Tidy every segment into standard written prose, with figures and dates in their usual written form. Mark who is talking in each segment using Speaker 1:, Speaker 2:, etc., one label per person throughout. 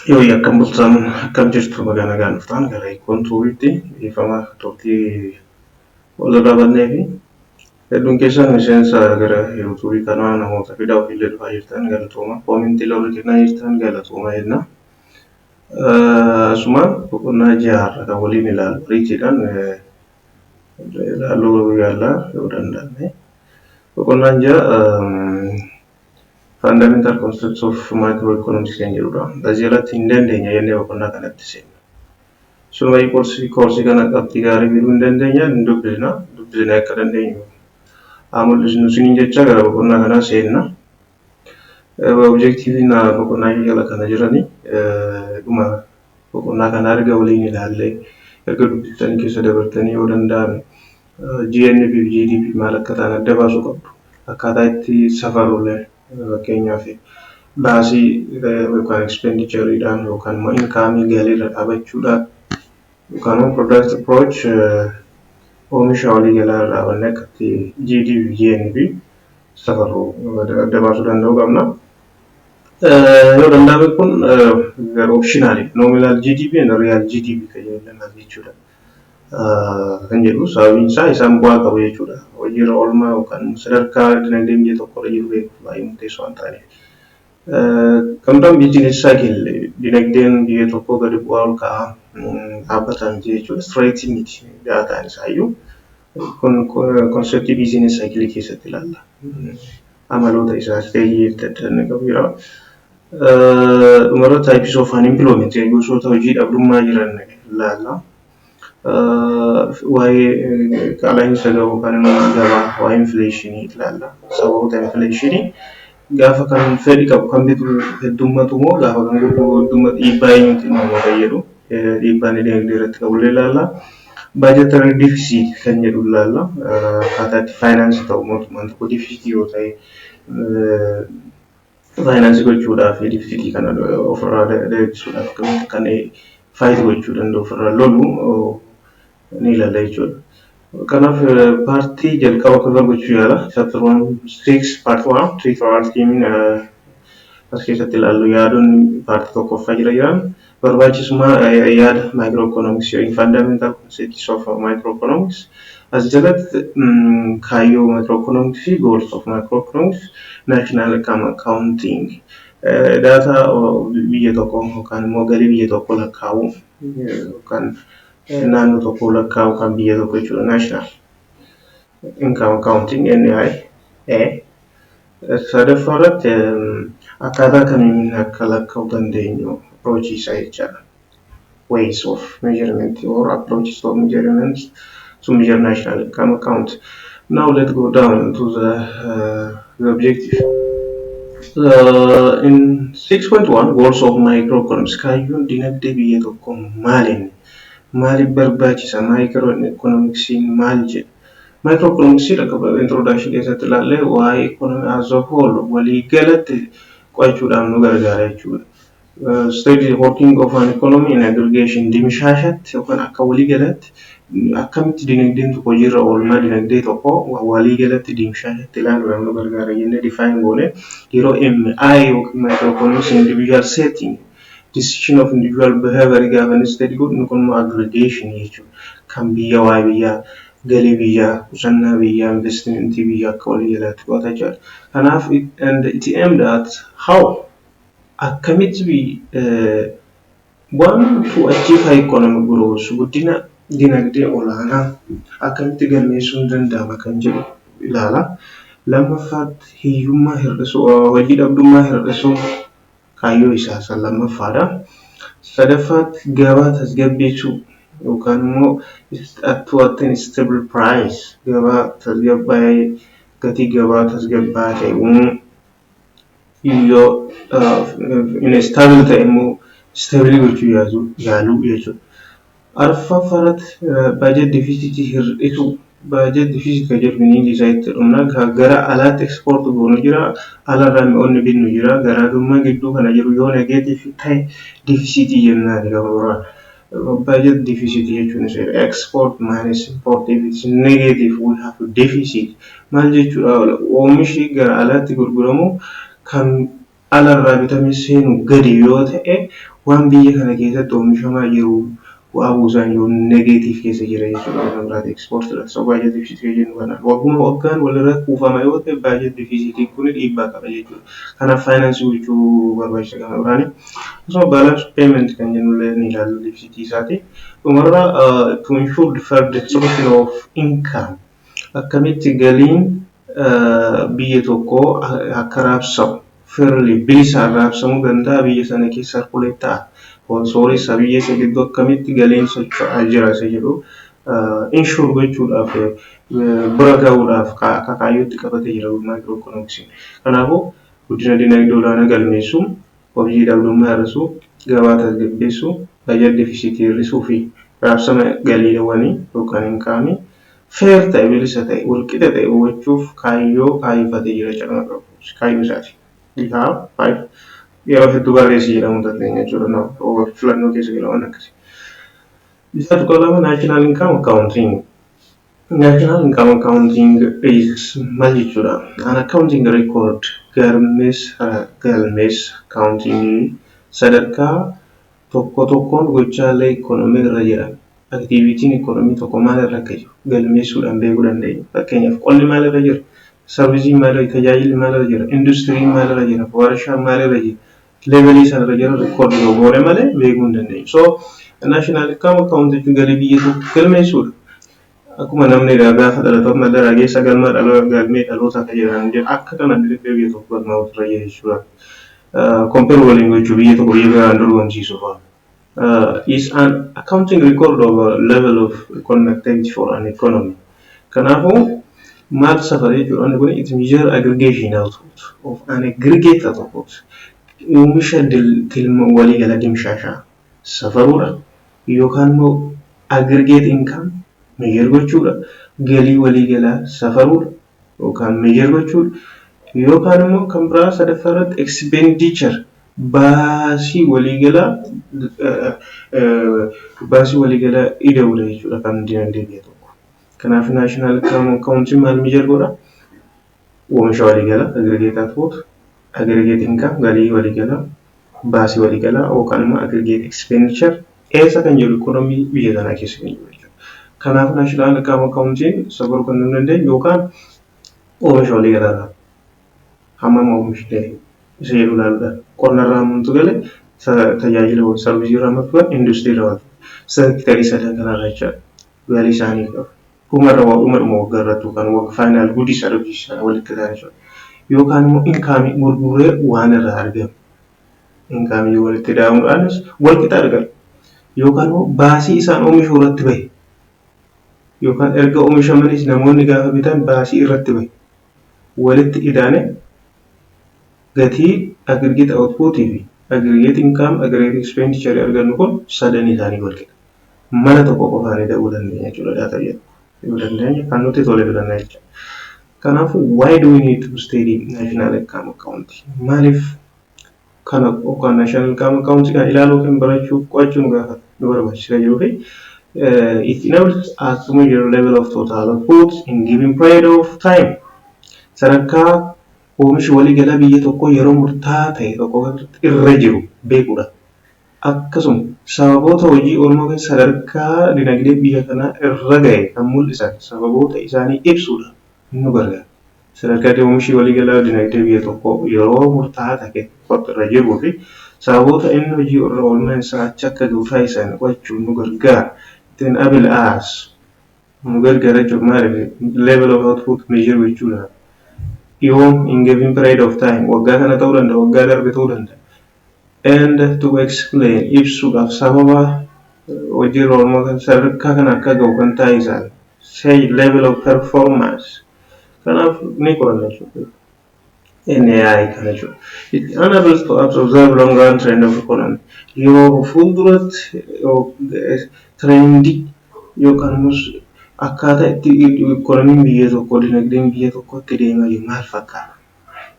Speaker 1: Yoo akkam bultan, akkam jirtu? Baga nagaan dhuftan gara Ikoon Tuubiitti. Dhiifama turtii walirraa bannee fi hedduun keessan miseensa gara YouTubeii kanaa namoota fidaa ofiillee dhufaa jirtan, galatooma. Commentii warri kennaa jirtan, galatooma jenna. Asumaan boqonnaa jaharra kan waliin ilaalu ariitiidhaan ilaaluu yaalla yoo danda'ame. Boqonnaan jaha Fundamental Concepts of Microeconomics kan jedhudha. As jalatti hin dandeenya jennee boqonnaa kanatti seenna. Sumayyii koorsii kana qabxii gaarii fiduu hin dandeenya, hin dubbisna. Dubbisnee akka dandeenyu haa mul'isnu isiniin jecha gara boqonnaa kanaa seenna. Objectiveiin boqonnaa jala kana jiranii dhuma boqonnaa kana erga waliin ilaallee, erga dubbistanii keessa dabartanii, yoo danda'ame GNP fi GDP maal akka ta'an adda baasuu qabdu. Akkaataa itti safarullee, fakkeenyaaf baasii yookaan expenditureidhaan yookaan immoo incomeii galiirra dhaabachuudhaan yookaan immoo product approach, oomisha waliigalaa irra dhaabannee akka itti GDP fi GNP safaruu adda baasuu danda'uu qabna. Yoo danda'ame kun garuu optionali. Nominal GDP and real GDP kan jedhamu jechuudha. Kan jedhu sababiin isaa isaan bu'aa qabu jechuudha. Hojiirra oolmaa yookaan sadarkaa dinagdee biyya tokko irra jiru beekuuf baay'ee murteessoo waan ta'aniif. Kan biraan business cycle, dinagdeen biyya tokkoo gadi bu'aa ol ka'aa dhaabbataa miti jechuudha. Straight miti dataan isaayyuu. Kun conceptii business cycle keessatti ilaalla. Amaloota isaa, stageii adda addaa inni qabu jira. Dhumarra types of unemployment, gosoota hojii dhabdummaa jiran ilaalla. Waa'ee qaala'insa yookaan immoo gabaa, waa'ee inflationii ilaalla. Sababoota inflationii, gaafa kan fedhi qabu kan bitu heddummatu moo gaafa kan gurguru heddummatu, dhiibbaa eenyuutiin nama fayyadu, dhiibbaa inni dinagdee irratti qabu illee ilaalla. Budgetary deficit kan jedhu ilaalla. Akkaataa itti finance ta'u, mootummaan tokko deficitii yoo ta'e finance gochuudhaaf, deficitii kana ofirraa deebisuudhaaf akkamitti kan fight gochuu danda'u, ofirraa lolu ni ilaalla jechuudha. Kanaaf partii jalqaba cover gochuu yaala. Chapter 1 6 part 1 3 partiin as keessatti ilaallu, yaadonni partii tokkoffaa jira jiran barbaachisummaa yaada microeconomics yookiin fundamental concepts of microeconomics, as jalatti kaayyoo microeconomics fi goals of microeconomics, national income accounting, data biyya tokko yookaan immoo galii biyya tokko lakkaa'uu yookaan naannoo tokko lakkaa'uu kan biyya tokko jechuudha, national income accounting NIA. Sadaffaa irratti akkaataa kamiin akka lakkaa'uu dandeenyu, approach isaa jechaadha. Ways of measurement or approaches of measurement to measure national income account. Now let's go down to the objective. In 6.1, goals of microeconomics, kaayyoon dinagdee biyya tokkoo maaliin, maaliif barbaachisa, microeconomicsiin maal jedha? Microeconomicsii akka introduction keessatti ilaallee waa'ee economy as a whole, waliigalatti qo'achuudhaaf nu gargaara jechuudha. Study working of an economy in aggregation, dimshaashatti yookaan akka waliigalatti akkamitti dinagdeen tokko hojiirra oolmaa dinagdee tokko waliigalatti dimshaashatti ilaaluudhaaf nu gargaara jennee define goone. Yeroo MI yookiin microeconomics individual setting, decision of individual behavior gaafa inni study godhu, kun immoo aggregation jechuudha. Kan biyya, waa'ee biyyaa, galii biyyaa, qusannaa biyyaa, investimentii biyyaa akka waliigalaatti qo'ata jechuudha. Kanaaf and it aimed at how, akkamitti, one, to achieve high economic growth, guddina dinagdee olaanaa akkamitti galmeessuun danda'ama kan jedhu ilaala. Lammaffaatti hiyyummaa hir'isuu, hojii dhabdummaa hir'isuu kaayyoo isaa isa lammaffaadha. Sadaffaatti gabaa tasgabbeessuu yookaan immoo to attain stable price, gabaa tasgabbaa'ee, gatii gabaa tasgabbaa'aa ta'e uumuu, yoo instable ta'e immoo stable gochuu yaaluu jechuudha. Arfaffaa irratti budget deficitii hir'isuu. Budget deficit kan jedhu inni isaa itti dhumna. Gara alaatti export goonu jira, alarraa mi'oonni binnu jira. Garaagarummaa gidduu kana jiru yoo negative ta'e deficitii jennaan gama biraan. Budget deficit jechuun export minus import, if it's negative we have deficit. Maal jechuudha? Oomishi gara alaatti gurguramu kan Alarraa bitamee seenu gadi yoo ta'e, waan biyya kana keessatti oomishamaa jiru bu'aa buusaan jiru negative keessa jira jechuudha. Kan biraati exportiidha. So budget deficit jennu kanaan wagguma waggaan walirra kuufama yoo ta'e, budget deficit kun dhiibbaa qaba jechuudha. Kanaaf finance gochuu barbaachisa gama biraani. Akkasuma balance payment kan jennullee ni ilaalla deficit isaati. Dhumarra to ensure fair distribution of income, akkamitti galiin biyya tokkoo akka raabsamu, fairly, bilisaan raabsamuu danda'a, biyya sana keessa circulate ta'a. Sooressa biyya isa gidduu akkamitti galiin socho'aa jira isa jedhu ensure gochuudhaaf, bira gahuudhaaf akka kaayyootti qabatee jira macroeconomicsiin. Kanaafuu guddina dinagdee olaanaa galmeessuu, hojii dhabdummaa hir'isuu, gabaa tasgabbeessuu, budget deficit hir'isuu fi raabsama galiiwwanii yookaan income fair ta'e, bilisa ta'e, walqixa ta'e hubachuuf kaayyoo kaayyeffatee jira jechuudha kaayyoo isaati. Five yeroo hedduu barreessi jedhamuu dandeenya jechuudha. Filannoo keessa jira waan akkasii. 6.2 National Income Accounting. National Income Accounting is maal jechuudha? An accounting record, galmeessa accounting sadarkaa tokko tokkoon gochaalee ikoonomii irra jira. Activityn ikoonomii tokko maal irra akka jiru galmeessuudhaan beekuu dandeenya. Fakkeenyaaf, qonni maal irra jira? Serviceiin maal irra, tajaajilli maal irra jira? Industiriin maal irra jira? Warshaan maal irra jira? Levelii isaan irra jira record yoo goone malee beekuu hin dandeenyu. So national income account jechuun galii biyya tokko galmeessuudha. Akkuma namni gaafa dhalatu amma dargaggeessa galma galmee dhaloota akka jedhan, akka kana dinagdee biyya tokko galmaa'utu irra jira jechuudha. Compare waliin gochuu, biyya tokko biyya biraan dorgomsiisuu fa'a. Is an accounting record of a level of economic activity for an economy. Kanaafuu maal safara jechuudha inni kun? It measure aggregation output of an aggregate output. Oomisha tilma waliigala dimshaashaa safaruudha yookaan immoo aggregate income measure gochuudha, galii waliigalaa safaruudha yookaan measure gochuudha, yookaan immoo kan biraa sadaffaa irratti expenditure, baasii waliigalaa ida'uudha jechuudha kan dinagdee biyya tokko. Kanaaf national accounting maal measure godha? Oomisha waliigalaa, aggregate output, aggregate income, galii waliigalaa, baasii waliigalaa yookaan immoo aggregate expenditure eessa kan jiru, ikoonomii biyya sanaa keessa kan jiru jechuudha. Kanaaf national accounting safaruu kan nu dandeenyu yookaan oomisha waliigalaa hammam oomishne isa jedhu ilaaluudhaan, qonnarraa hammamtu gale, tajaajila service irraa hammamtu gale, industirii irraa, sectorii sadan kanarra jechuudha. Galii isaanii qabu. Dhumarra dhumaruma waggaa irratti yookaan waggaa final goodii service sana walitti ta'an jechuudha. Yookaan immoo income gurguree waan irraa argamu. Income walitti daa'uudhaanis wal qixa argatu. Yookaan immoo baasii isaan oomishuu irratti bahe. Yookaan erga oomishamanis namoonni gaafa bitan baasii irratti bahe. Walitti idaane gatii aggregate output fi aggregate income, aggregate expenditure argannu kun sadan isaanii wal qixa. Mana tokko qofaan ida'uu dandeenya jechuudha, data biyya tokko. Ida'uu dandeenya, kan nuti tole filanna jechuudha. Kanaafuu why do we need to study national income accounting? Maaliif kana yookaan national income accounting kan ilaaluu kan barachuu qo'achuu nu gaafata, nu barbaachisa jiruu fi it enables us to measure level of total output in given period of time. Sadarkaa oomishi waliigalaa biyya tokkoo yeroo murtaa'aa ta'e tokko irra jiru beekuudha. Akkasuma sababoota hojii oolmaa keessa sadarkaa dinagdee biyya kanaa irra gahe kan mul'isan sababoota isaanii ibsuudha nu gargaara. Sadarkaa oomishii waliigalaa dinagdee biyya tokkoo yeroo murtaa'aa ta'e tokkotti irra jiruu fi sababoota inni hojii irra oolmaan isaa achi akka gahu taasisan qo'achuun nu gargaara. It enable us, nu gargaara jechuudha. Maaliif? Level of output measure gochuudha. Yoom? In given period of time, waggaa kana ta'uu danda'a, waggaa darbe ta'uu danda'a. And to explain, ibsuudhaaf, sababa hojii irra oolmaa kan sadarkaa kana akka gahu kan taasisan, say level of performance. Kanaaf ni qoranna jechuudha. NAI kana jechuudha. It enables to observe long run trend of economy. Yeroo fuulduratti trendii yookaan immoo akkaataa itti ikoonomiin biyya tokkoo, dinagdeen biyya tokkoo itti deemaa jiru maal fakkaata?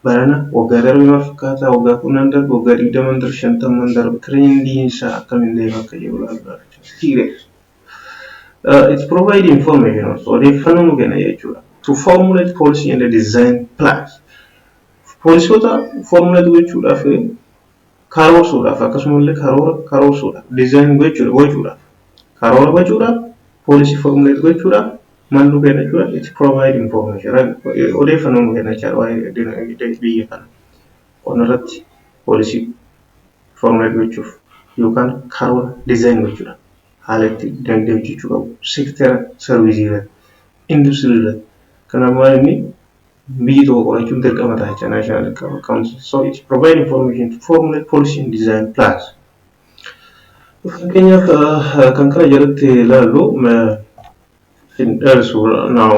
Speaker 1: Barana, waggaa darbe maal fakkaata? Waggaa 10 darbe, waggaa 20 darbe, 50 darbe trendiin isaa akkamiin deemaa akka jiru ilaaluudhaaf. Serious. It provide information also, odeeffannoo nu kenna jechuudha. To formulate policy and design plans. Policyoota formulate gochuudhaaf, karoorsuudhaaf, akkasumallee karoora karoorsuudhaaf, design gochuudha, bocuudhaaf, karoora bocuudhaaf, policy formulate gochuudhaaf maal nu kenna jechuudha? It provide information, odeeffannoo nu kenna jechaadha waa'ee dinagdee biyya kana. Qonna irratti policy formulate gochuuf yookaan karoora design gochuudha. Haala itti dinagdee hojjechuu qabu. Seektara service irratti, industirii irratti. Kanaaf maal inni biyyi tokko qorachuun dirqama ta'a jecha national income council. So it provide information to formulate policy and design plans. Fakkeenyaaf kan kana jalatti ilaallu hin dheeressu now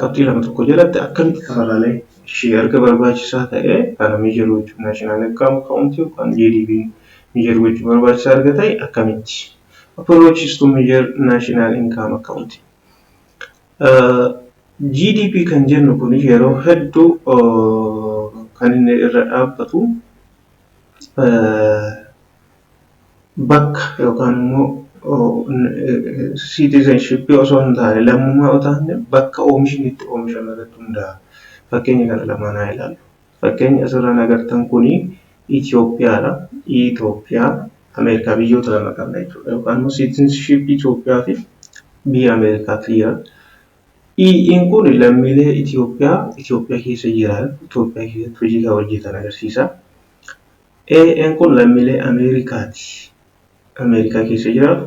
Speaker 1: qabxii lama tokko jalatti akkamitti safaraalee ishee erga barbaachisaa ta'e kana measure gochuun national income account yookaan GDP measure gochuun barbaachisaa erga ta'e akkamitti? Approaches to measure national income account. GDP kan jennu kun yeroo hedduu kan inni irra dhaabbatu bakka yookaan immoo citizenship osoo hin taane, lammummaa osoo hin taane, bakka oomishni itti oomishame irratti hundaa'a. Fakkeenya kana lamaan haa ilaallu. Fakkeenya asirraan agartan kuni Itoophiyaadha. Itoophiyaa, Ameerikaa biyyoota lama qabna jechuudha. Yookaan immoo citizenship Itoophiyaa fi biyya Ameerikaatu jira. EE'n kun lammiilee Itoophiyaa Itoophiyaa keessa jiran, Itoophiyaa keessatti hojii kan hojjetan agarsiisa. AA'n kun lammiilee Ameerikaati. Ameerikaa keessa jiraatu,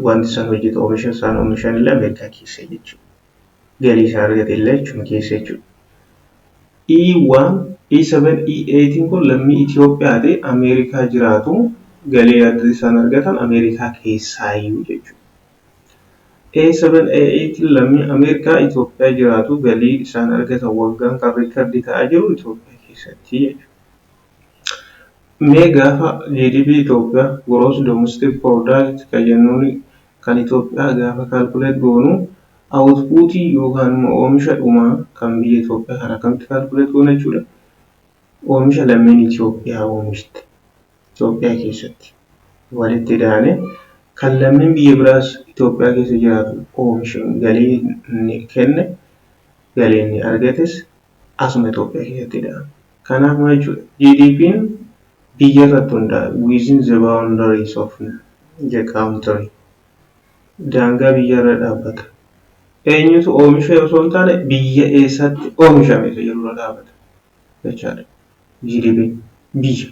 Speaker 1: wanti isaan hojjetan, oomisha isaan oomishan illee Ameerikaa keessa jechuudha. Galii isaan argate illee achuma keessa jechuudha. E1, E7, E8 kun lammii Itoophiyaati, Ameerikaa jiraatu, galii adda isaan argatan Ameerikaa keessaayyuu jechuudha. A7, A8 lammii Ameerikaa Itoophiyaa jiraatu, galii isaan argatan waggaan kan record ta'aa jiru Itoophiyaa keessatti jechuudha. Mee gaafa GDP Itoophiyaa, gross domestic product kan jennuun kan Itoophiyaa gaafa calculate goonu, outputii yookaan immoo oomisha dhumaa kan biyya Itoophiyaa kan akkamitti calculate goona jechuudha? Oomisha lammiin Itoophiyaa oomishte Itoophiyaa keessatti walitti daane, kan lammiin biyya biraas Itoophiyaa keessa jiraatu oomisha, galii inni kenne, galii inni argates asuma Itoophiyaa keessatti ida'ama. Kanaaf maal jechuudha? GDP'n biyya irratti hundaa'a. Within the boundaries of the country. Daangaa biyya irra dhaabbata. Eenyutu oomisha osoo hin taane biyya eessatti oomishame isa jedhurra dhaabbata jechaadha. GDP'n biyya.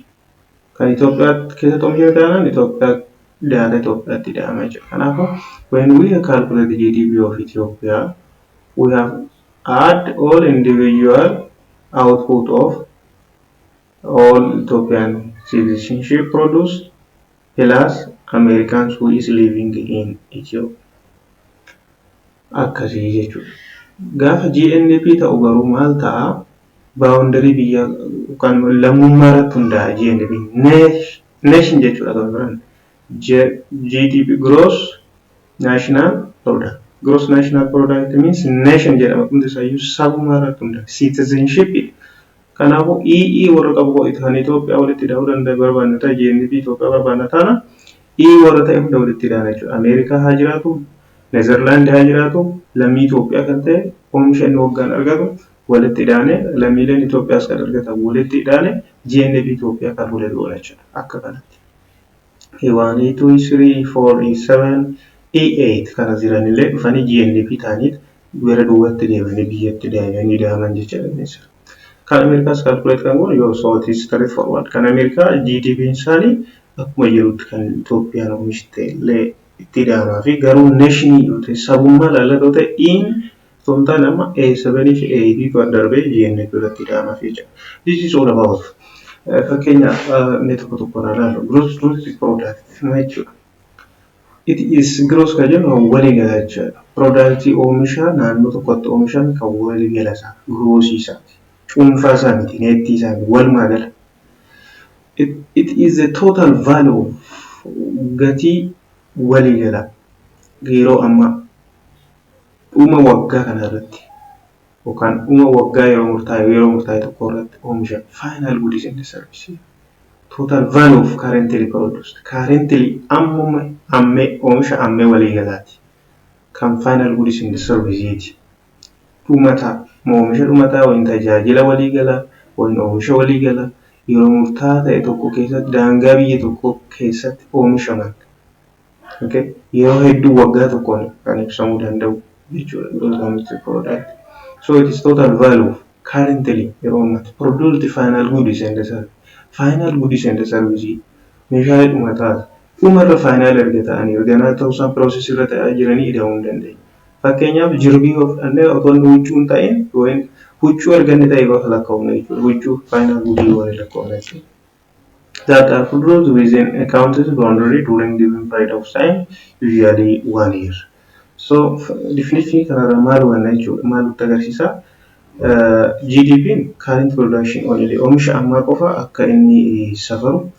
Speaker 1: Kan Itoophiyaa keessatti oomishame taanaan Itoophiyaa daangaa Itoophiyaatti ida'ama jechuudha. Kanaafuu when we calculate the GDP of Ethiopia, we have add all individual output of all Ethiopian citizenship produce plus Americans who is living in Ethiopia. Akkasii jechuudha. Gaafa GNP ta'u garuu maal ta'a? Boundary biyyaa yookaan lammummaa irratti hundaa'a GNP. Nation jechuudha kan biraan. GDP, gross national product. Gross national product means nation jedhama. Hundi isaayyuu sabummaa irratti hundaa'a. Citizenship. Kanaafuu EE warra qabu kan Itoophiyaa walitti hidhamuu danda'a barbaanne ta'a, GNP Itoophiyaa barbaanna taana, E warra ta'e hunda walitti hidhaana jechuudha. Ameerikaa haa jiraatu, Neezerlaandi haa jiraatu, lammii Itoophiyaa kan ta'e oomisha inni waggaan argatu walitti hidhaane, lammiileen Itoophiyaas kan argatan walitti hidhaane, GNP Itoophiyaa kan walitti godha jechuudha. Akka kanatti. E1, E2, E3, E4, E7, E8 kana jiranillee dhufanii GNP ta'anii gara duubatti deemanii biyyatti deemanii deeman jechuudha. Kan Ameerikaas calculate kan goonu yoo so it is straight forward. Kan Ameerikaa GDP isaanii akkuma jirutti kan Itoophiyaan oomishte illee itti hidhamaa fi garuu nationii yoo ta'e, sabummaa laallatoo ta'e, in osoo hin taane amma A7 fi A8 kan darbee GNP irratti hidhamaa fi jechuudha. This is all about. Fakkeenyaaf inni tokko tokko irraa ilaallu. Gross domestic product maal jechuudha? It is gross kan jennu walii gala jechuudha. Product oomisha naannoo tokkotti oomishame kan walii gala isaa, grossii isaati. Cuunfaa isaa miti, netii isaa miti, walumaa gala. It is the total value of gatii walii gala yeroo ammaa dhuma waggaa kana irratti yookaan dhuma waggaa yeroo murtaa'e tokko irratti oomisha final goods and services. Total value of currently produced. Currently ammuma ammee oomisha ammee walii galaati. Kan final goods and services dhumata Oomisha dhumataa waliin tajaajila waliigalaa waliin oomisha waliigalaa yeroo murtaa'aa ta'e tokko keessatti daangaa biyya tokko keessatti oomishaman. Yeroo hedduu waggaa tokkoon kan ibsamuu danda'u jechuudha gross domestic product. So it is total value currently yeroo ammaatti produced final goods and service. Final goods and service meeshaalee dhumataa dhumarra final erga ta'anii erganaa ta'uu isaan process irra ta'aa jiranii ida'uu hin dandeenya. Fakkeenyaaf, jirbii yoo fudhannee otoo inni huccuu hin ta'in yookiin huccuu erga inni ta'e qofa lakkaa'umna jechuudha. Huccuu final goodii waan lakkaa'umna jechuudha. That are produced within a country's boundary during given period of time, usually one year. So definition kanarraa maal hubanna jechuudha? Maal nutti agarsiisa? GDP'n current production only, oomisha ammaa qofa akka inni safaru,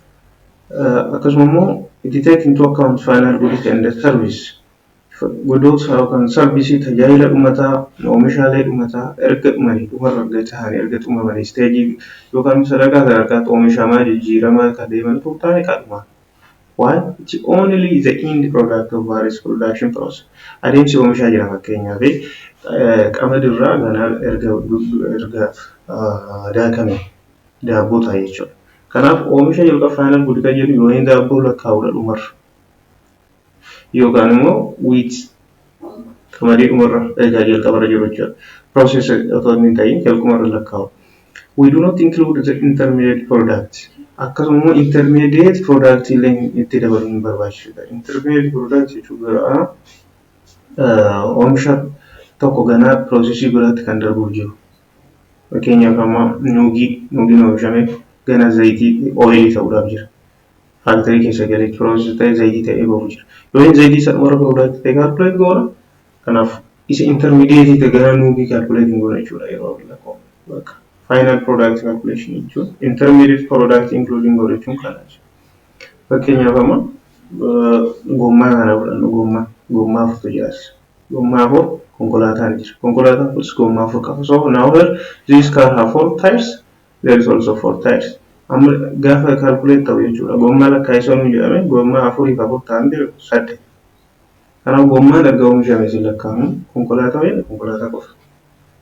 Speaker 1: akkasuma immoo it take into account final goods and service, goods yookaan service, tajaajila dhumataa, oomishaalee dhumataa erga dhumanii, dhumarra erga ta'anii, erga xumuramanii, stage yookaan sadarkaa sadarkaatti oomishamaa jijjiiramaa kan deeman taane kadhuma. Why? It's only the end product of various production process. Adeemsi oomishaa jira. Fakkeenyaaf, qamadiirraa ganaa erga daakame daabboo ta'a jechuudha. Kanaaf oomisha jalqaba final good kan jedhu yoo inni daabboo lakkaa'udha dhumarra. Yookaan immoo wheat, qamadii dhumarra egaa jalqabarra jiru jechuudha. Process otoo inni hin ta'in jalqumarra lakkaa'u. We do not include the intermediate product. Akkasuma immoo intermediate product illee itti dabaluun hin barbaachisudha. Intermediate product jechuun gara oomisha tokko ganaa processii biraatti kan darbuuf jiru. Fakkeenyaaf, amma nuugiin oomishamee gana zayitii, oilii ta'uudhaaf jira. Factory keessa galee process ta'ee zayitii ta'ee bahuuf jira. Yoo inni zayitii isa dhumarra product ta'e calculate goona. Kanaaf isa intermediate ta'e gara nuugii calculate hin goona jechuudha yeroo lakkoofnu. Final product calculation jechuun intermediate product including godhu jechuun kana jechuudha. Fakkeenyaaf, amma gommaa kana fudhannu, gommaa afurtu jira. Gommaa afur konkolaataan jira. Konkolaataan kunis gommaa afur qaba. So now here this car have four tires. There is also four tires. Amma gaafa calculate ta'u jechuudha. Gommaa lakkaa'isoo nu jedhame, gommaa afuriif afur ta'an jiru saddeet. Kanaaf gommaan erga oomishame si lakkaa'amu konkolaataa wayii konkolaataa qofa.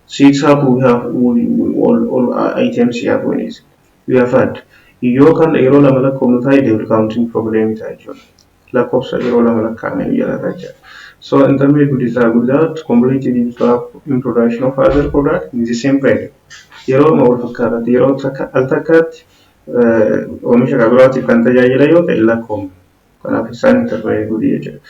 Speaker 1: Seats have we have we, all items have when is we have had yoo kan yeroo lama lakkoofnu ta'e double counting problem ta'a jechuudha. Lakkoofsa yeroo lama lakkaa'ame jiraata jechuudha. So intermediate goods are goods that completely in production of other product in the same period. Yeroo wal fakkaataatti, yeroo takka al takkaatti oomisha kan biraatiif kan tajaajila yoo ta'e lakkoofnu. Kanaaf isaan intermediate goods jechuudha.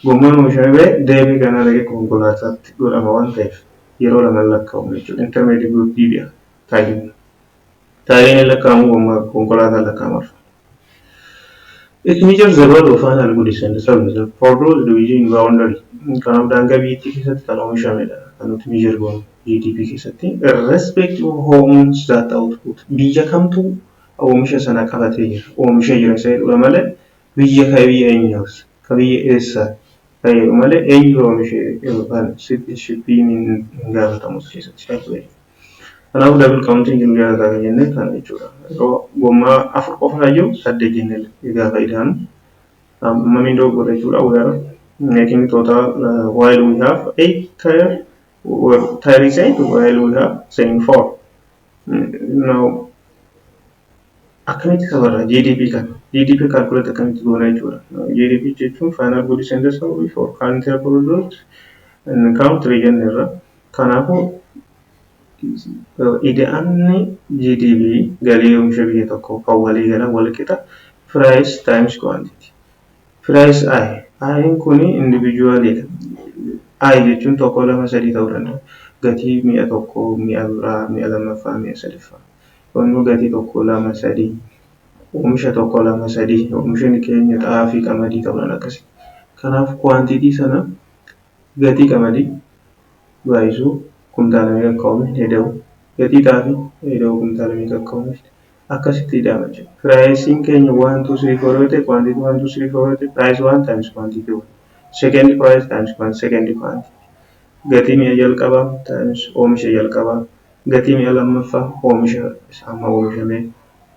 Speaker 1: Gommaan oomishamee ba'e deemee ganaa dhaqee konkolaataatti godhama waan ta'eef yeroo lama lakkaa'amu jechuudha. Intermediate good deebi'a. Taayiriin. Taayiriin lakkaa'amu gommaa konkolaataan lakkaa'ama. It measures the value of final goods and services produced within boundary. Kanaaf daangaa biyyattii keessatti kan oomishamedha. Kan nuti measure goonu GDP keessatti. Irrespective of who owns that output. Biyya kamtu oomisha sana qabatee jira? Oomisha jira isa jedhudha malee biyya ka biyya eenyuus ka biyya eessaa ka jedhu malee eenyu oomishe yookaan citizenshippiin hin gaafatamu keessatti calculate. Kanaafuu double counting nu jaalata kan jennee kana jechuudha. Yeroo gommaa afur qofa jiru saddeet jennee gaafa idaanu hammamiin dogoggora jechuudha. We are making total while we have eight tire or tire is eight while we have saying four. Now akkamitti safarra GDP kana? GDP calculate akkamitti goona jechuudha. GDP jechuun final goods and service for country produced in country jenneerra. Kanaafuu ida'amni GDP, galii oomisha biyya tokkoo kan walii gala, wal qixa price times quantity. Price I. I'n kuni individualidha. I jechuun tokko, lama, sadii ta'uu danda'a. Gatii mi'a tokkoo, mi'a biraa, mi'a lammaffaa, mi'a sadaffaa. Immoo gatii tokko, lama, sadii, oomisha tokko, lama, sadii, oomishni keenya xaafii, qamadii ta'uu danda'a akkasii. Kanaaf quantity sana gatii qamadii baay'isuu kuntaala meeqa akka oomishne ida'u, gatii xaafii ida'u kuntaala meeqa akka oomishne, akkasitti ida'ama jechuudha. Priceiin keenya one, two, three, four yoo ta'e, quantity one, two, three, four yoo ta'e, price one times quantity one. Second price times one second quantity. Gatii mi'a jalqabaa times oomisha jalqabaa, gatii mi'a lammaffaa oomisha amma oomishamee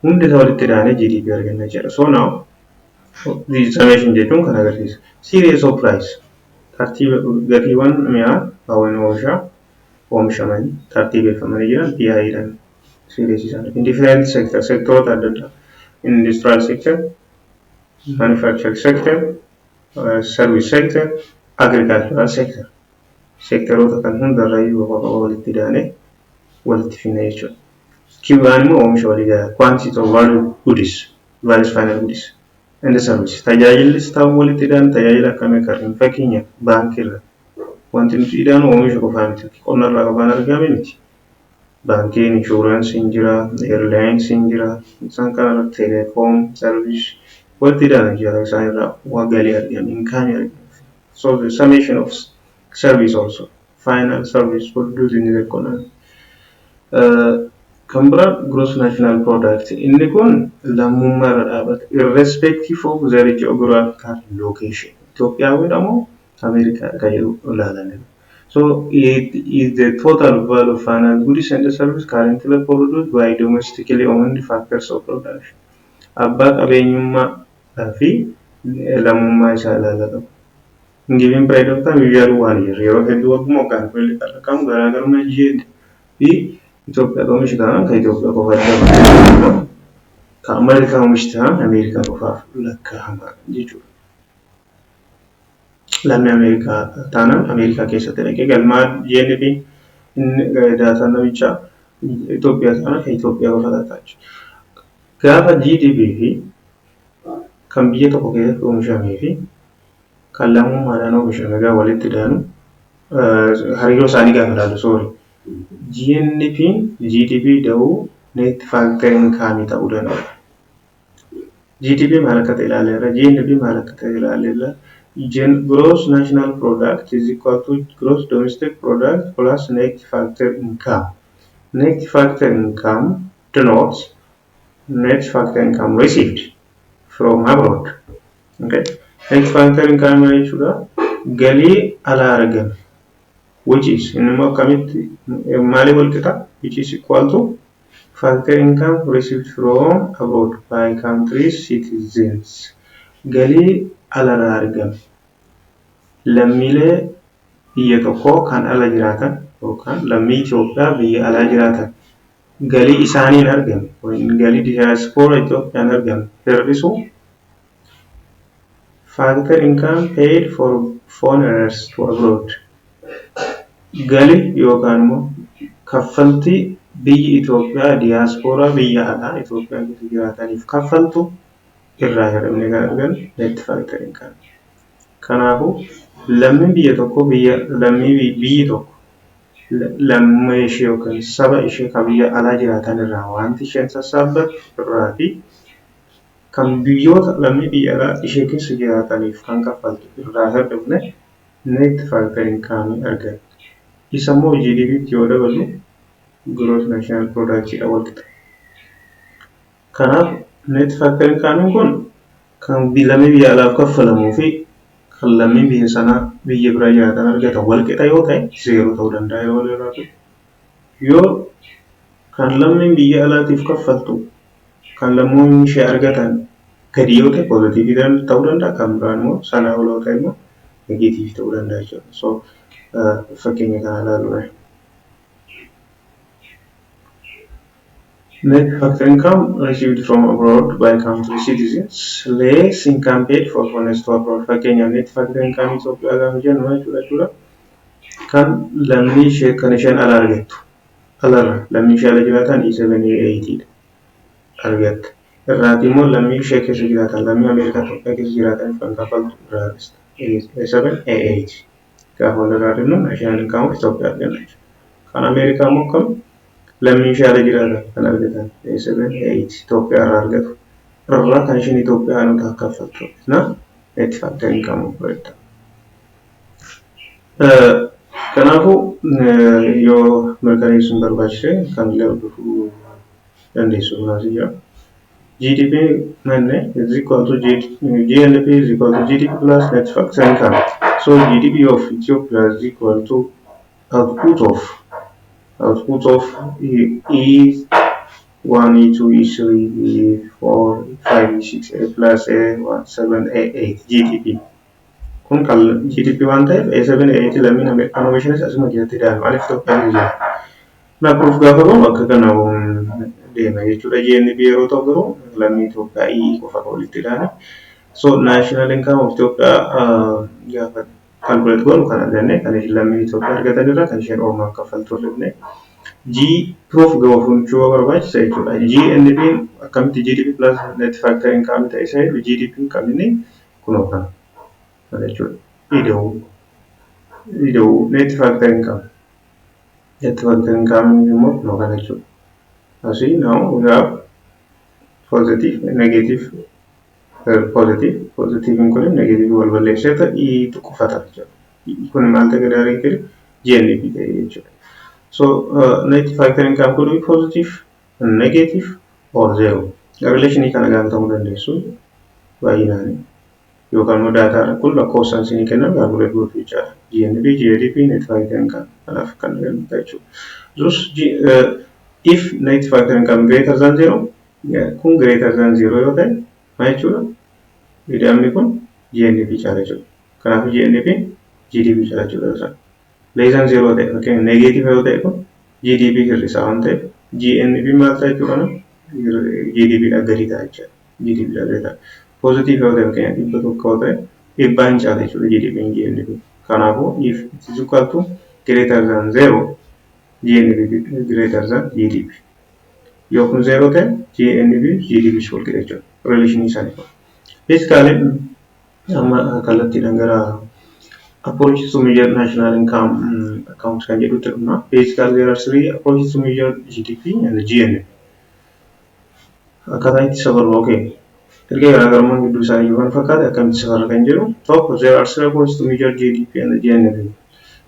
Speaker 1: hundi isaa walitti ida'anii GDP arganna jechuudha. So now the summation jechuun kan agarsiisa. Series of price, tartiiba gatiiwwan mi'aa, baawwan oomishaa. Oomishamanii tartiibeffamanii jiran PI'dhaan series isaanii. In different sector, sektoroota adda addaa. Industrial sector, manufacturing sector, service sector, agricultural sector. Sektoroota kan hundarrayyuu qofa walitti daanee walitti finna jechuudha. QI'n immoo oomisha walii quantity of value goods, values final goods and service. Tajaajillis ta'u walitti hidhaan tajaajila akkamii akka argamu? Fakkeenyaaf, baankiirra wanti nuti hidhaan oomisha qofaa miti, qonnarraa qofaan argame miti. Baankiin, insurance'iin jira, airlines'iin jira, isaan kana telecom service walitti hidhaan jira, isaan irraa waa galii argame, income argame. So the summation of service also, final service produced in the economy. Kan biraa gross national product. Inni kun lammummaa irra dhaabata, irrespective of their geographical location. Itoophiyaawidha moo Ameerikaa kan jedhu ilaalan. So it is the total value of final goods and service currently produced by domestically owned factors of production. Abbaa qabeenyummaa fi lammummaa isaa ilaala qabu. Given period of time, usually one year, yeroo hedduu wagguma waggaan qabu garaagarummaa GNP fi Itoophiyaa oomishi taanaan kan Itoophiyaa qofa dabala. Kan Ameerikaa oomishi taanaan Ameerikaa qofaaf lakkaa'ama jechuudha. Lammii Ameerikaa taanaan Ameerikaa keessatti dhaqee galmaa GNP inni daataan namichaa, Itoophiyaa taanaan kan Itoophiyaa qofa ta'a jechuudha. Gaafa GDP fi kan biyya tokko keessatti oomishamee fi kan lammummaadhaan oomishame gaafa walitti daanu, hariiroo isaanii gaafa ilaallu, sorry. GNP GDP da'uu net factor income ta'uu danda'a. GDP maal akka ta'e ilaaleerra, GNP maal akka ta'e ilaaleerra. Gross national product is equal to gross domestic product plus net factor income. Net factor income denotes net factor income received from abroad. Okay. Net factor income jechuudha galii alaa argame, which is inni immoo akkamitti maalii wal qixa, which is equal to factor income received from abroad by country's citizens. Galii alarraa argame lammiilee biyya tokkoo kan ala jiraatan yookaan lammii Itoophiyaa biyya alaa jiraatan galii isaaniin argame, galii diaspora Itoophiyaan argame hir'isu factor income paid for foreigners to abroad. Galii yookaan immoo kaffaltii biyyi Itoophiyaa diyaaspooraa biyya alaa Itoophiyaa keessa jiraataniif kaffaltu irraa hir'ifnee kan argannu net factor income. Kanaafuu lammiin biyya tokkoo biyya lammii biyyi tokko lammii ishee yookaan saba ishee kan biyya alaa jiraatan irraa wanti isheen sassaabbattu irraa fi kan biyyoota lammii biyya alaa ishee keessa jiraataniif kan kaffaltu irraa hir'ifne net factor income arganna. Isa immoo GDP tti yoo daballu gross national product dha wal qixa. Kanaaf net factor income kun kan lammii biyya alaaf kaffalamuu fi kan lammii biyya sanaa biyya biraa jiraatan argatan wal qixa yoo ta'e, zeeroo ta'uu danda'a yeroo wal irraa. Yoo kan lammiin biyya alaatiif kaffaltu kan lammoonni ishee argatan gadi yoo ta'e, positive ta'uu danda'a, kan biraan immoo sanaa ol yoo ta'e immoo negative ta'uu danda'a jechuudha. So fakkeenya kana ilaaluudha. Net factor income received from abroad by country citizens less income paid for foreigners to abroad. Fakkeenyaaf, net factor income Itoophiyaa gaafa jennu jechuudha. Kan lammii ishee kan isheen ala argattu alarra lammii ishee ala jiraatan E7 8 dha argatte. Irraati immoo lammii ishee keessa jiraatan, lammii Ameerikaa Itoophiyaa keessa jiraataniif kan kaffaltu irraa hir'ista. A7 A8 gaafa walirraa dhibnu national income of Itoophiyaa arganna jechuudha. Kan Ameerikaa immoo akkam? Lammii ishee ala jiraatan kan argatan A7 A8 Itoophiyaa irraa argatu. Irraa kan isheen Itoophiyaanotaaf kaffaltu na net factor income of fudhatta. Kanaafuu yoo mirkaneessuun barbaachise kan illee hordofuu dandeessu kunaas jira. GDP manne is equal to GNP is equal to GDP plus net factor income. So GDP of Ethiopia is equal to output of E1, E2, E3, E4, E5, E6, A plus A1, 7, A8 GDP. Kun kan GDP waan ta'eef A7 A8 lammiin Ameerikaan oomishanis asuma keessatti ida'ame. Maaliif Itoophiyaan jira? Na proof gaafa goonu akka kana deema jechuudha. GNP yeroo ta'u garuu lammii Itoophiyaa E qofa walitti ida'ame. So national income of Itoophiyaa gaafa calculate goonu kan arganne kan lammii Itoophiyaa argatan irraa kan isheen ormaaf kaffaltu hir'ifne. G proof gochuu barbaachisa jechuudha. GNP akkamitti GDP plus net factor income ta'e isa jedhu GDP kan inni kunoo kana jechuudha. Ida'uu net factor income. Net factor income immoo kunoo kana jechuudha. Asii now we have positive, negative, positive, positive kun negative wal balleessee ta'e qofata jechuudha. Kun maal ta'e directly GNP ta'e jechuudha. So net factor income could be positive, negative or zero. Relationii kana gaafatamuu dandeessu baay'inaan yookaan immoo daataa kun lakkoofsaan isinii kennan calculate gootu jechaadha. GNP, GDP, net factor income kanaaf kan kennu jechuudha. Thus, if net factor income greater than zero, kun greater than zero yoo ta'e maal jechuudha? Ida'amni kun GNP caala jechuudha. Kanaaf GNP GDP caala jechuudha. Less than zero ta'e, fakkeenya negative yoo ta'e, kun GDP hir'isaa waan ta'eef GNP maal ta'a jechuudha? GDP dha gadi ta'a jechuudha. GDP dha gadi ta'a. Positive yoo ta'e, fakkeenya 100 yoo ta'e, dhibbaan caala jechuudha GDP GNP. Kanaafuu if it is equal to greater than zero, GNP greater than GDP. Yoo kun zero ta'e, GNP GDP wal qixa jechuudha. Relation isaanii kun. Basically amma kallattiidhaan gara approach to measure national income account kan jedhutti dhufna. Basically there are three approaches to measure GDP and GNP. Akkaataa itti safarru, okay. Erga garaagarummaan gidduu isaanii kan fakkaate akkamitti safarra kan jedhu tokko, there are three approaches to measure GDP and GNP.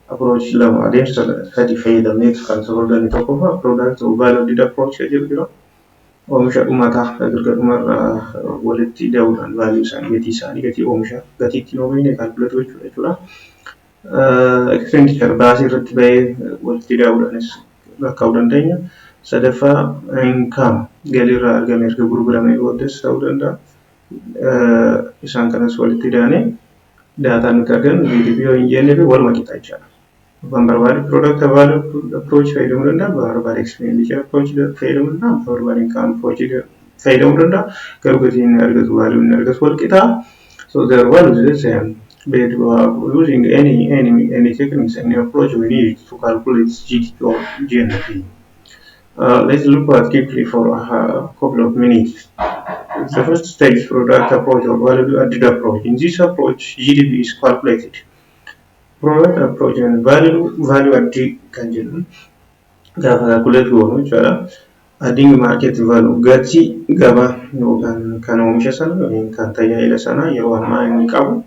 Speaker 1: Approach lama, adeemsa sadi fayyadamnee kan safaruu dandeenyu. Tokkoffaa product or value added approach kan jedhu jira. Oomisha dhumataa erga dhumarraa walitti ida'uudhaan value isaanii, gatii isaanii, gatii oomisha, gatii ittiin oomishne calculate gochuudha jechuudha. Expenditure baasii irratti bahee walitti ida'uudhaanis lakkaa'uu dandeenya. Sadaffaa income galii irraa argame erga gurguramee booddees ta'uu danda'a. Isaan kanas walitti ida'anii daataa nuti argannu GDP yoo hin jenne fi waluma qixa jechaadha. Abbaan barbaade product value approach fayyadamuu danda'a, abbaan barbaade expenditure approach fayyadamuu danda'a, abbaan barbaade income approach fayyadamuu danda'a. Garuu gatiin inni argatu, value inni argatu wal qixa. So their value is the same. But using any techniques, any approach we need to calculate GDP or GNP. Let's look at quickly for a couple of minutes. The first stage is product approach or value added approach. In this approach, GDP is calculated. Product approach and value added kan jedhu gaafa calculate goonu jechuudha. Adding market value, gatii gabaa yookaan kan oomisha sana yookiin kan tajaajila sana yeroo ammaa inni qabu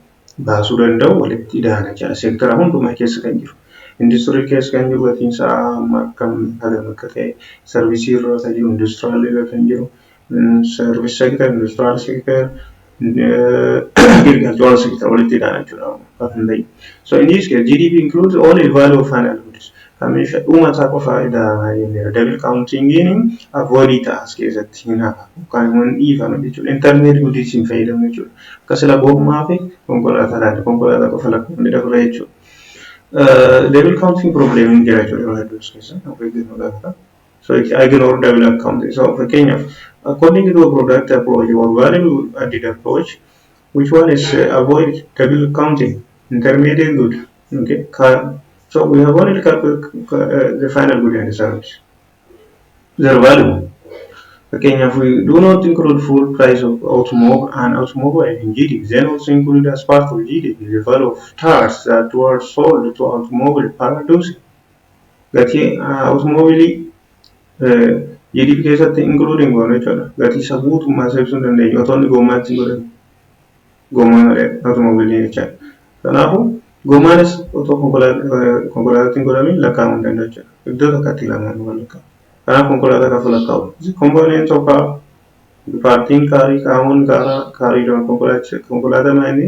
Speaker 1: baasuu danda'u walitti ida'ana jechuudha. Seektara hundumaa keessa kan jiru. Industirii keessa kan jiru gatiin isaa amma akkam hagam akka ta'e, service irra kan jiru, industrial irra kan jiru, service sector, industrial sector, agricultural sector walitti ida'ana jechuudha. So in this case, GDP includes only value of final goods. Kan meeshaa dhumataa qofa ida'ama jenneera. Double counting avoid ta'a, as keessatti hin hafa yookaan immoo hin dhiifama jechuudha. Intermediate goods hin fayyadamnu jechuudha. Akka sila gommaa fi konkolaataa laata konkolaataa qofa lakkoofne dabre jechuudha. Double counting problem hin jira jechuudha yeroo hedduu as keessa of eeggannoo gaafata. So ignore double accounting. So fakkeenyaaf, according to a product approach or value added approach, which one is avoid double counting? Intermediate good. Okay. So we have only calculated the final good and the service. Their value. Fakkeenyaaf, we do not include full price of automobile and automobile in GDP. Then also include as part of GDP the value of cars that were sold to automobile producer. Gatii automobilii GDP keessatti including goonu jechuudha. Gatii isa guutummaa isa ibsuu hin dandeenyu. Otoo inni gommaatti hin godhin. Gommaa malee automobilii jechaadha. Kanaafuu gommaanis otoo konkolaataatti hin godhamin lakkaa'amuu hin danda'u jechuudha. Iddoo tokkotti lamaan wal lakkaa'u. Kanaaf konkolaataa gaafa lakkaa'u. Component of car, partiin carii, qaamonni carii konkolaataa inni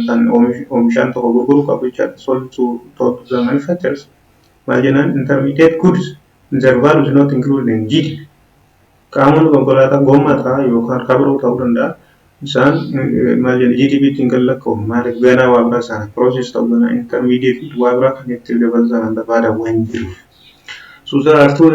Speaker 1: kan oomishaan tokko gurguru qabu jechaadha. Sold to the manufacturers. Maal jennaan? Intermediate goods, their value is not included in GDP. Qaamonni konkolaataa gommaa ta'a yookaan kan biroo ta'uu danda'a. Isaan maal jedhu, GDP ittiin kan lakkaa'u maaliif ganaa waa biraa sana process ta'u, ganaa intermediate waa biraa kan itti dabalatan sana barbaadan waan jiruuf. So there are two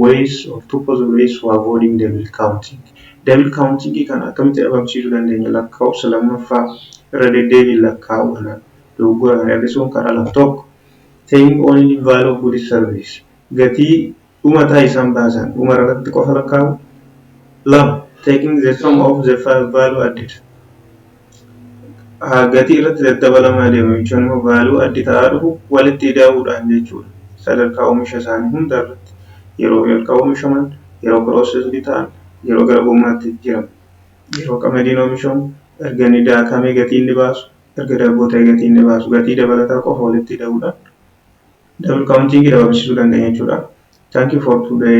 Speaker 1: ways or two possible ways for avoiding double counting. Double counting kana akkamitti dhabamsiisuu dandeenya? Lakkoofsa lammaffaa irra deddeebiin lakkaa'uu kanaan dogoggora kana hir'isuun karaa lama. Tokko, taking only value of goods service. Gatii dhumataa isaan baasan dhuma irratti qofa lakkaa'u. Lama, taking the sum of the value added. Gatii irratti daddabalamaa deemu jechuun immoo value added ta'aa dhufu walitti ida'uudhaan jechuudha. Sadarkaa oomisha isaanii hunda irratti yeroo jalqaba oomishaman, yeroo processed ta'an, yeroo gara gommaatti jijjiiramu. Yeroo qamadiin oomishamu, erga inni daakamee gatii inni baasu, erga daabboo ta'ee gatii inni baasu, gatii dabalataa qofa walitti ida'uudhaan double counting dhabamsiisuu dandeenya jechuudha. Thank you for today.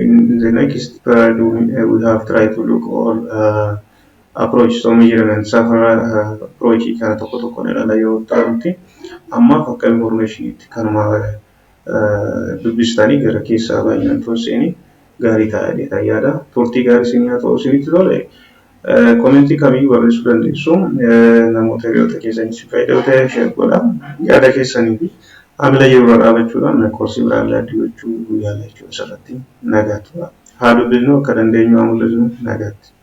Speaker 1: In the next period, we have tried to look all approach to measurement safara approach kana tokko tokkoon ilaala yoo ta'utti, ammaaf akka informationitti kanuma dubbistanii gara keessaa baay'inaan tolseeni gaarii ta'a jedhee yaada. Turtii gaarii isin haa ta'u. Isinitti tole, commentii kamiyyuu barreessuu dandeessu. Namoota hiriyoota keessanii si fayyadamu ta'e share godhaa. Yaada keessanii fi haamila jiru irra dhaabachuudhaan koorsii biraallee add gochuu yaala jechuudha asirratti. Nagaatti. Haa dubbisnu, akka dandeenyu haa mul'isnu. Nagaatti.